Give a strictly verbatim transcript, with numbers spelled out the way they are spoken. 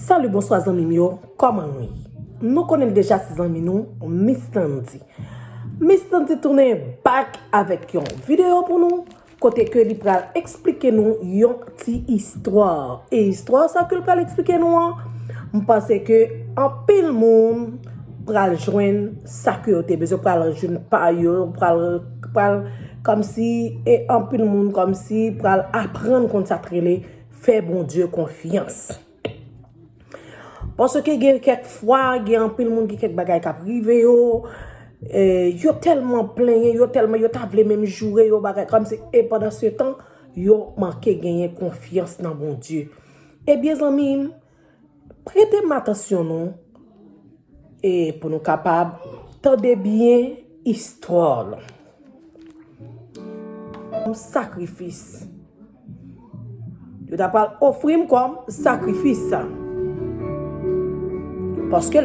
Salut, bonswa zanmi m yo, kòman nou ye? Nou konnen l deja, se zanmi nou, Miss Landy. Miss Landy tounen back avèk yon videyo pou nou, kote ke li pral eksplike nou yon ti istwa. E istwa sa ke l pral eksplike nou an, m panse ke anpil moun pral jwenn sa ke yo te bezwen, pral jwenn pa yo, pral, pral kòmsi, e anpil moun kòmsi pral aprann konn sa k rele fè Bondye konfyans. Paske gen kèk fwa, gen anpil moun, gen kèk bagay k ap rive yo, e, yo tèlman plenyen, yo tèlman, yo ta vle menm joure yo, bagay kòmsi, e pandan se tan, yo manke genyen konfyans nan Bondye. Ebyen, zanmi m, prete m atansyon nou, e pou nou kapab tande byen istwa l. Kòm sakrifis. Yo ta pral ofri m kòm sakrifis. Paske